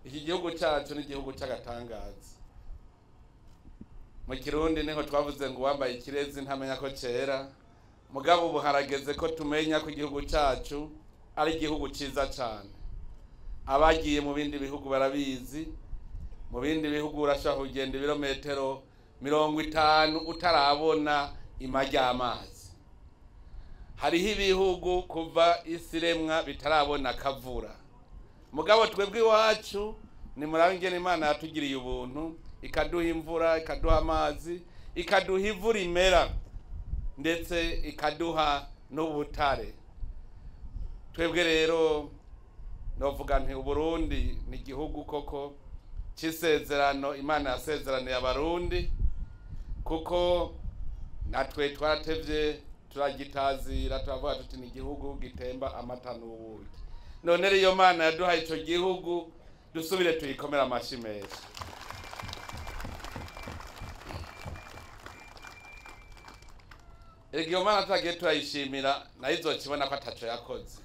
Iki gihugu cyacu ni igihugu cy'agatangaza. Mu Kirundi niho twavuze ngo uwambaye ikirezi ntamenya ko cera, mugabo ubu harageze ko tumenya ko igihugu cyacu ari igihugu cyiza cyane. Abagiye mu bindi bihugu barabizi, mu bindi bihugu urashobora kugenda ibirometero 50 utarabona ima ry'amazi. Hariho ibihugu kuva isi iremwa bitarabona akavura, mugabo twebwe iwacu ni murabe ingene Imana yatugiriye ubuntu, ikaduha imvura, ikaduha amazi, ikaduha ivu rimera, ndetse ikaduha n'ubutare. Twebwe rero novuga nti Uburundi ni igihugu koko c'isezerano Imana yasezeraniye Abarundi, kuko natwe twaratevye turagitazira, turavuga tuti ni igihugu gitemba amata n'ubuki. None rero iyo Mana yaduhaye ico gihugu, dusubire tuyikomere amashi menshi. Erega iyo Mana twagiye turayishimira, nayo izokibona ko ataco yakoze.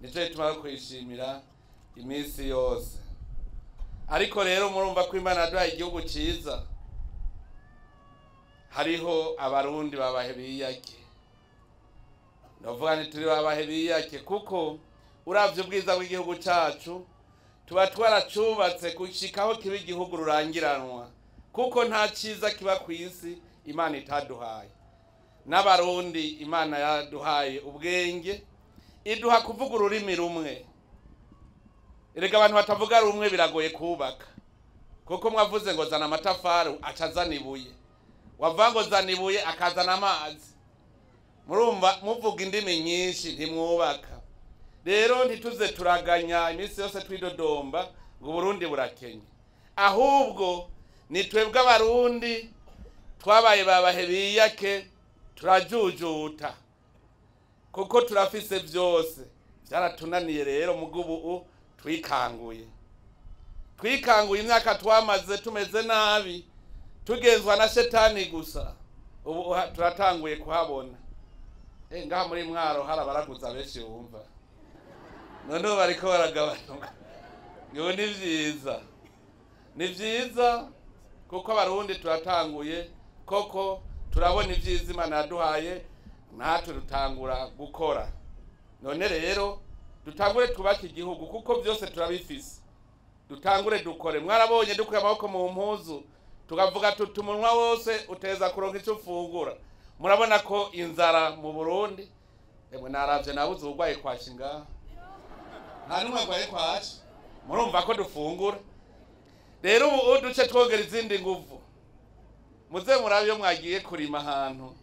Nico gituma kuyishimira iminsi yose. Ariko rero murumva ko Imana yaduhaye igihugu ciza, hariho Abarundi babahe biyake. Ndavuga nti turi babahe biyake, kuko uravye ubwiza bw'igihugu cacu tuba twaracubatse gushikaho kiba igihugu rurangiranwa, kuko nta ciza kiba kw'isi Imana itaduhaye. N'Abarundi Imana yaduhaye ubwenge, iduha kuvuga ururimi rumwe. Erega abantu batavuga rumwe biragoye kubaka, kuko mwavuze ngo zana amatafari aca azana ibuye, wavuga ngo zana ibuye akazana amazi. Murumva muvuga indimi nyinshi ntimwubaka. Rero ntituze turaganya iminsi yose twidodomba ngo Burundi burakenye, ahubwo ni twebwe Abarundi twabaye babahe biyake, turajujuta kuko turafise byose. Byaratunaniye rero, mugubu twikanguye, twikanguye imyaka twamaze tumeze nabi, tugenzwa na shetani gusa, ubu turatanguye kuhabona. Ngaha muri Mwaro hari abaraguza benshi wumva, none bariko baragabanuka. Ngo ni vyiza, ni vyiza kuko Abarundi turatanguye koko, turabona ivyiza Imana yaduhaye, natwe dutangura gukora. None rero dutangure twubake igihugu, kuko byose turabifise. Dutangure dukore. Mwarabonye dukuye amaboko mu mpuzu, tukavuga tuti umunwa wose uteza kuronka ico ufungura. Murabona ko inzara mu Burundi, emwe naravye nabuze uburwayi kwashi ngaha, nta n'umwe arwaye kwashi. Murumva ko dufungura. Rero ubu duce twongera izindi nguvu. Muze murabe iyo mwagiye kurima ahantu,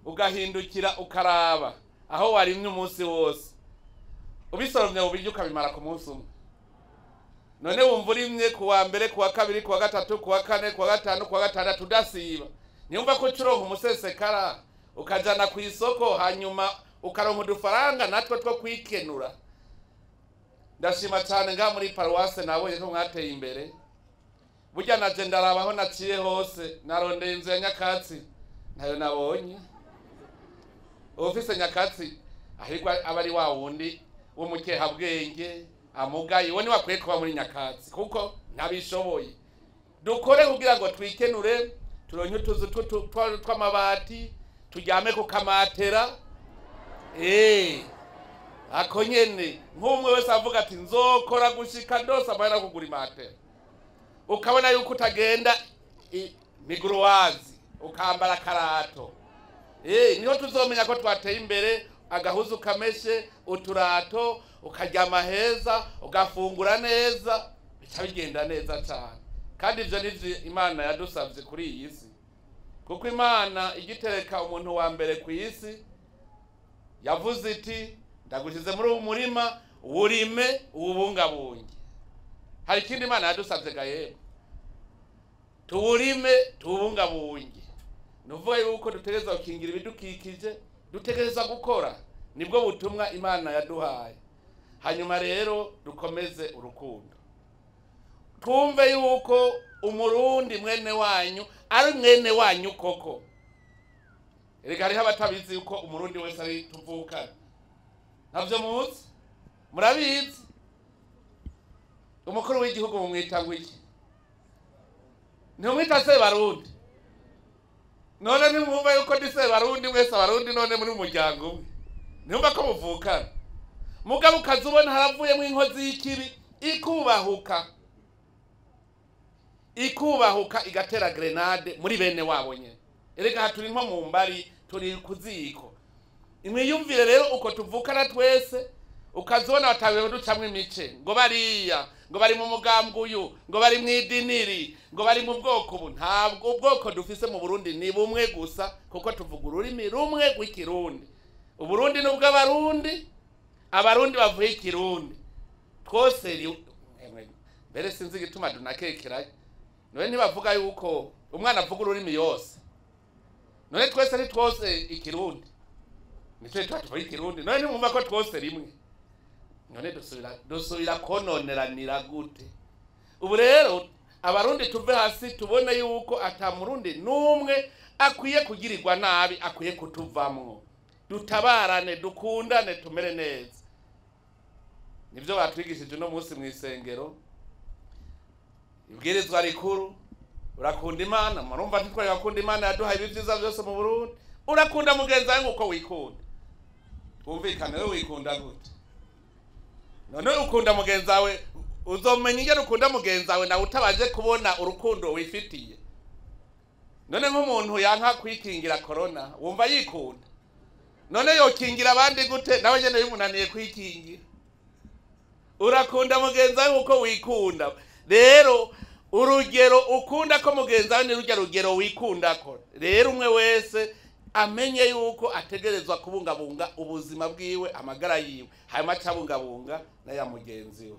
ugahindukira ukaraba aho warimye umunsi wose, ubisoromye ubirya ukabimara ku munsi umwe. None wumva urimye kuwa mbere, kuwa kabiri, kuwa gatatu, kuwa kane, kuwa gatanu, kuwa gatandatu udasiba, niyumva ko ucuronka umusesekara ukajana ku isoko, hanyuma ukaronka udufaranga natwe two kwikenura. Ndashima cyane ngaha muri paruwase nabonye ko mwateye imbere. Burya naje ndaraba aho naciye hose, narondeye inzu ya nyakatsi ntayo nabonye. Ufise nyakatsi ahirwa aba ari wa wundi w'umukehabwenge amugaye, uwo ni wakwiye kuba muri nyakatsi kuko ntabishoboye. Dukore kugira ngo twikenure, turonke utuzu tw'amabati, turyame ku kamatera. Ako nyene nk'umwe wese avuga ati nzokora gushika ndose amahera kugura imatera, ukabona yuko utagenda miguruwazi ukambara karato. Niho tuzomenya ko twateye imbere. Agahuzu kameshe, uturato, ukaryama heza, ugafungura neza, bica bigenda neza cyane. Kandi ivyo nivyo Imana yadusavye kuri iyi si, kuko Imana igitereka umuntu wa mbere ku isi yavuze iti ndagushize muri uwu murima, wurime uwubungabunge. Hari ikindi Imana yadusavye ga yemwe, tuwurime tuwubungabunge. Nuvuga yuko dutegerezwa gukingira ibidukikije, dutegerezwa gukora, nibwo butumwa Imana yaduhaye. Hanyuma rero dukomeze urukundo, twumve yuko Umurundi mwene wanyu ari mwene wanyu koko. Erega hariho abatabizi yuko Umurundi wese ari tuvukana, ntabyo muzi, murabizi. Umukuru w'igihugu mumwita ngo iki? Ntimwita Sebarundi? None ntimwumva yuko ndi Sebarundi? Mwese Abarundi none muri umuryango umwe, ntimwumva ko muvukana? Mugabo ukaza ubona haravuyemo inkozi y'ikibi ikubahuka, ikubahuka igatera grenade muri bene wabo nyene. Erega aha turi nko mu mbari, turi ku ziko. Mwiyumvire rero uko tuvukana twese, ukazibona batabiwe ducamwo imice, ngo bariya ngo bari mu mugambwe uyu, ngo bari mu idiniri, ngo bari mu bwoko ubu. Ntabwo ubwoko dufise mu Burundi ni bumwe gusa, kuko tuvuga ururimi rumwe rw'Ikirundi. Uburundi ni ubw'Abarundi, Abarundi bavuye Ikirundi twose. Mbere sinzi igituma dunakekeranye. None ntibavuga yuko umwana avuga ururimi yose? None twese ni twose Ikirundi, nico gituma tuvuga Ikirundi. None ntimwumva ko twose rimwe? None dusubira kononeranira gute? Ubu rero Abarundi tuve hasi, tubone yuko ata Murundi n'umwe akwiye kugirirwa nabi, akwiye kutuvamwo. Dutabarane, dukundane, tumere neza. Nivyo batwigishije uno munsi mw'isengero. Ibwirizwa rikuru, urakunda Imana. Murumva ntitwari bakunda Imana yaduhaye ibi vyiza byose mu Burundi. Urakunda mugenzi wawe nkuko wikunda. Twumvikane, wewe wikunda gute? None ukunda mugenzi wawe, uzomenya ingene ukunda mugenzi wawe nawe utabanje kubona urukundo wifitiye? None nk'umuntu yanka kwikingira corona, wumva yikunda? None yokingira abandi gute nawe nyene bimunaniye kwikingira? Urakunda mugenzi wawe nkuko wikunda. Rero urugero ukunda ko mugenzi wawe ni rurya rugero wikunda ko. Rero umwe wese amenye yuko ategerezwa kubungabunga ubuzima bwiwe, amagara yiwe, hanyuma acabungabunga n'aya mugenzi we.